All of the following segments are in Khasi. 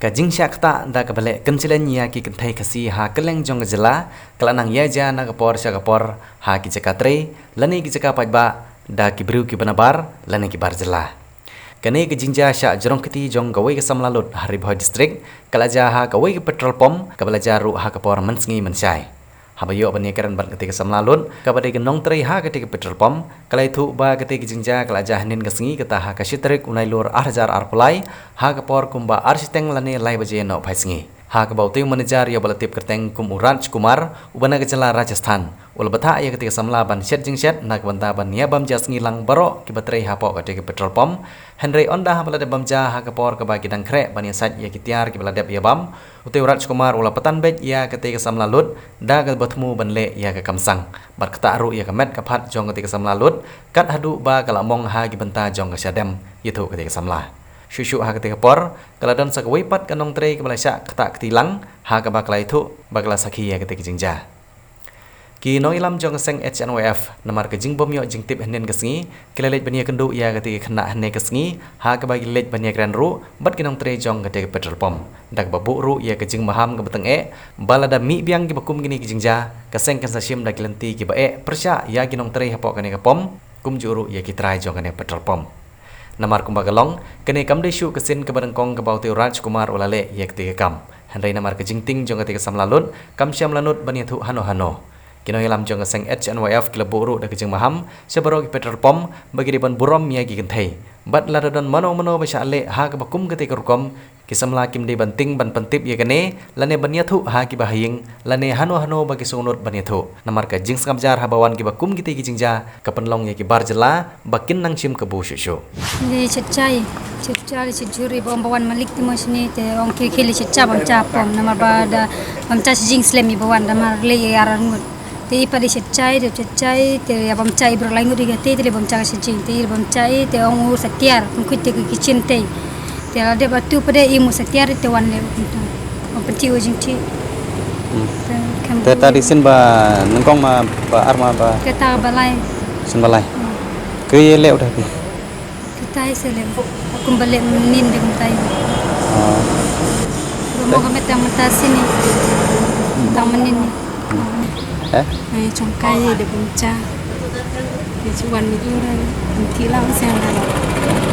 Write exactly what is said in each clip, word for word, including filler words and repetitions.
Ka jingshah ktah da kaba leh kynchylliñ ïa ki kynthei Khasi ha kylleng jong ka jylla ka la nang ïaid ïa na ka por sha ka por ha ki jaka trei lane ki jaka paidbah da ki briew kiba nabar lane ki bar jylla. Kane ka jingjia shah jrong kti jong kawei ka samla lut ha Ri Bhoi District ka la jia ha kawei ka petrol pump kaba la jia ruh ha ka por mynsngi mynshai. Haba ïoh ban ïakren bad katei ka samla lut kaba dei ka nongtrei ha katei ka petrol pump, ka la ïathuh ba katei ka jingjia ka la jia hynnin ka sngi, kata ha ka shi tarik u Nailur ar hajar arphew lai, ha ka por kumba ar shiteng lane lai baje nohphai sngi. Ha kaba utei u manager ïa uba la tip kyrteng kum u Raj Kumar uba na ka jylla Rajasthan u la bthah ïa katei ka samla ban shet jingshet na ka bynta ban ïa bam jia sngi lang baroh kiba trei hapoh katei ka petrol pump. Hynrei ynda haba la dep bam jia ha ka por kaba ki dang khreh ban ïa sait ïa ki tiar kiba la dep ïa bam, utei u Raj Kumar u la patan beit ïa katei ka samla lut da kaba thmu ban leh ïa ka kam sang bad ktah ruh ïa ka met ka phad jong katei ka samla lut, kat haduh ba ka la mong ha ki bynta jong ka shadem, ïathuh katei ka samla. Shuh shuh ha katei ka por ka la don sa kawei pat ka nongtrei kaba la shah ktah kti lang ha kaba ka la ïathuh ba ka la sakhi ïa katei ka jingjia. Ki nongïalam jong ka seng H N Y F namar ka jingbym ïoh jingtip hynnin ka sngi, ki la leit ban ïakynduh ïa katei ka khynnah hynne ka sngi ha kaba ki leit ban ïakren ruh bad ki nongtrei jong katei ka petrol pump, da kaba buh ruh ïa ka jingmaham kaba tyngeh ba lada mih biang kiba kum kine ki jingjia, ka seng kan sa shim da ki lynti kiba eh pyrshah ïa ki nongtrei hapoh kane ka pump, kumjuh ruh ïa ki trai jong kane ka petrol pump. Namar kumba ka long, kane kam dei shuh ka sien kaba nyngkong kaba utei u Raj Kumar u la leh ïa katei ka kam. Hynrei namar ka jingtieng jong katei ka samla lut kam shym la nud ban ïathuh hano hano. Ki nongïalam jong ka seng H N Y F ki la buh ruh da ka jingmaham sha baroh ki petrol pump ba ki dei ban burom ïa ki kynthei bad lada don mano mano ba shah leh ha kaba kum katei ka rukom, ki samla kim dei ban tieng ban pyntip ïa kane lane ban ïathuh ha kiba ha ïing lane hano hano ba ki sngewnud ban ïathuh. Namar ka jingsngap jar haba wan kiba kum kitei ki jingjia ka pynlong ïa ki bar jylla ba kin nang shim kabu shuh shuh. Li chet chai, chet chai, li chet jhur, ba ong ba wan malik te mo shini te ong ki ki li chet cha bam cha pom namar ba da bam cha shi jingslem i ba wan da mar le i arar ngut. Te i pa li chet chai, de chet chai, te ïa bam cha i bro lai ngut i ga te, te li bam cha ka shi jing, te i bam cha i te ong u sa tiar, kum khuid te ki chin te. Te la dep atu pade i mu sa tiar te wan le u kumta. Wan pynti u jingti. Hmm. Te kam Te ta di sien ba nyngkong ma ba ar ma ba Kata ba lai. Sien ba lai. Hmm. Ke ye le u da ki. Kata i se le. Kum ba le nin de kumta i. Oh. Ba mo ka met tang mynta sini. Tang mynnin ni. Eh? Ai chong kai de bam cha. Ye chu wan mi ura. Ti lang siang da.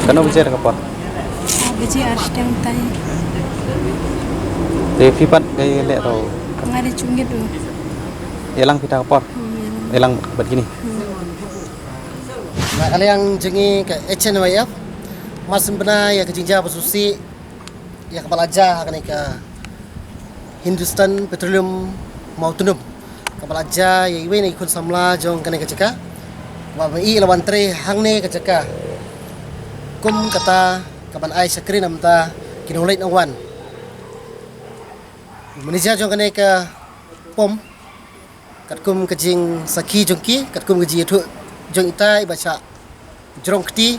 Kano baje ka por? Ah, baje ar shiteng tai. Te phi pat ka ye leh to. Nga de chungit u. Ye lang phi ta ka por. Hmm, ye lang. Ye lang bad kini. Hmm. Na ka liang jong ngi ka H N Y F, mar syn bna ïa ka jingjia ba sngewsih ïa kaba la jia ha kane ka Hindustan Petroleum Mawtnum, kaba la jia ïa iwei na i khun samla jong kane ka jaka, kaba ma i la wan trei hangne ka jaka kum kata kaban ai shakri na bynta ki nongleit nongwan. Manager jong kane ka pom, katkum ka jingsakhi jong ki, katkum ka jingïathuh jong ita i ba shah jrong kti,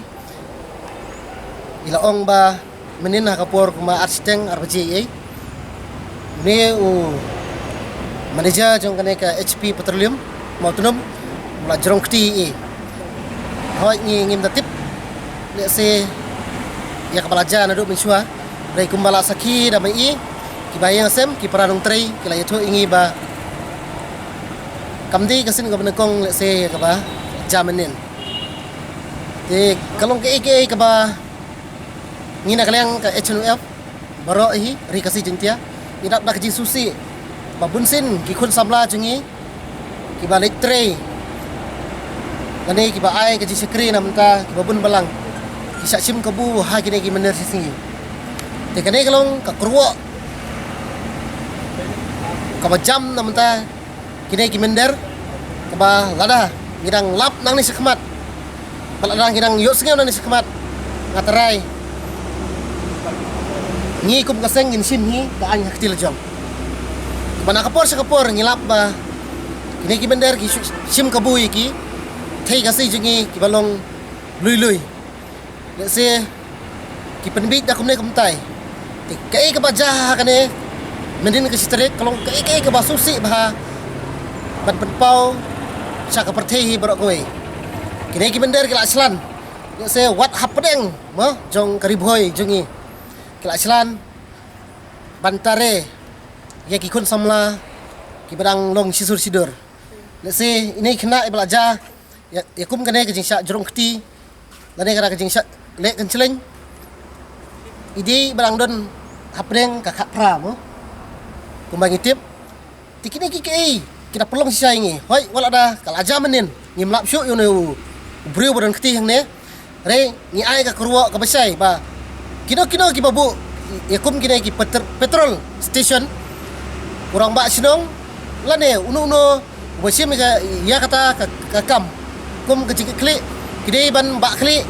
i la ong ba mynnin ha ka por kumba ar shiteng ar baje ei, une u manager jong kane ka H P Petroleum Mawtnum u la jrong kti i. Hoi ngi ngim da tip lehse ïa kaba la jia naduh mynshuwa. Hynrei kumba la sakhi da ma i, ki ba ïeng sem, ki para nongtrei ki la ïathuh ïa ngi ba kam dei ka sien kaba nyngkong lehse ïa kaba jia mynnin. Te ka long kaei kaei kaba ngi na ka liang ka H N Y F baroh hi Ri Khasi Jaiñtia ngi dap da ka jingsngewsih ba bunsien ki khun samla jong ngi kiba leit trei lane kiba ai ka jingshakri na bynta kiba bun balang ki shah shim kabu ha kine ki mynder shi sngi. Te kane ka long ka kyrwoh kaba jam na bynta kine ki mynder, kaba lada ngi dang lap nangne shakhmat, ba lada ngi dang ïohsngew nangne shakhmat, nga tharai ngi kum ka seng ngin shim hi ka aiñ ha kti la jong. Ba na ka por sha ka por ngi lap ba kine ki mynder ki shu-, shim kabu ïa ki thei Khasi jong ngi kiba long lui lui. Lehse ki pynbiej da kumne kumtai. Te kaei kaba jia ha kane mynhynnin ka shi tarik ka long kaei kaei kaba sngewsih bha ban pynpaw sha ka pyrthei hi baroh kawei. Kine ki mynder ki la shlan. Lehse wat hapdeng mo jong ka Ri Bhoi jong ngi ki la shlan. ban tare ïa ki khun samla kiba dang long shisur shidur. Lehse ine i khynnah iba la jia ïa, ïa kum kane ka jingshah jrong kti lane ka, ka jingshah leh kynshleng, i dei ba dang don hapdeng ka khatphra mo, kumba ngi tip. Te kine ki kaei ki da pynlong shisha ïa ngi? Hooid, wat la da ka la jia mynnin, ngim lap shuh ïa une u briew ba don kti hangne. Hynrei ngi ai ka kyrwoh kaba shai ba kino kino kiba buh ïa kum kine ki petr-, petrol station, u rangbah shnong lane uno uno uba shim ïa ka, ïa kata ka, ka kam kum ka jingkitkhlieh, ki dei ban bah khlieh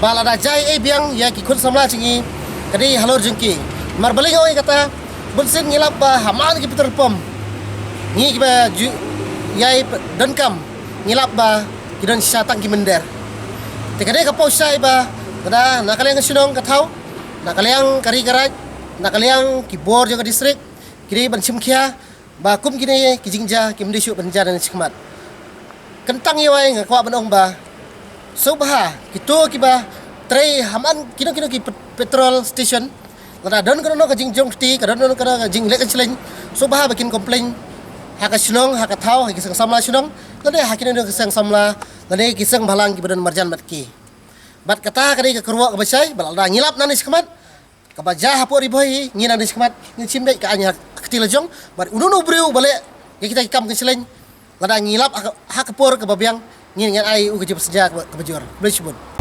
ba lada jia ei biang ïa ki khun samla jong ngi, ka dei halor jong ki. Namar balei nga ong ïa kata? Bunsien ngi lap ba ha man ki petrol pump, ngi kiba ju ïai donkam, ngi lap ba ki don shisha tang ki mynder. Te ka dei ka paw shai ba lada na ka liang ka shnong ka thaw, na ka liang ka ri ka raid, na ka liang ki bor jong ka district, ki dei ban shim khia ba kum kine ki jingjia kim dei shuh ban jia nangne shakhmat. Kyntang ïa wei nga kwah ban ong ba sngewbha kito kiba trei ha man kino kino ki pet-, petrol station, lada don kano kano ka jingjrong kti, ka don kano kano ka jingleh kynshleng, sngewbha ba kin complain ha ka shnong, ha ka thaw, ha ki seng samla shnong lane ha kino kino ki seng samla lane ki seng bhalang kiba don marjan bad ki. Bad kata ka dei ka kyrwoh kaba shai ba lada ngi lap nangne shakhmat, kaba jia hapoh Ri Bhoi hi, ngi nangne shakhmat ngin shim beit ka aiñ ha ka kti la jong. Bad uno uno u briew ba leh ïa kita ki kam kynshleng, lada ngi lap ha ka, ha ka por kaba biang, ngin, ngin ai u ka jingpynshitom kaba, kaba jur. Khublei shibun.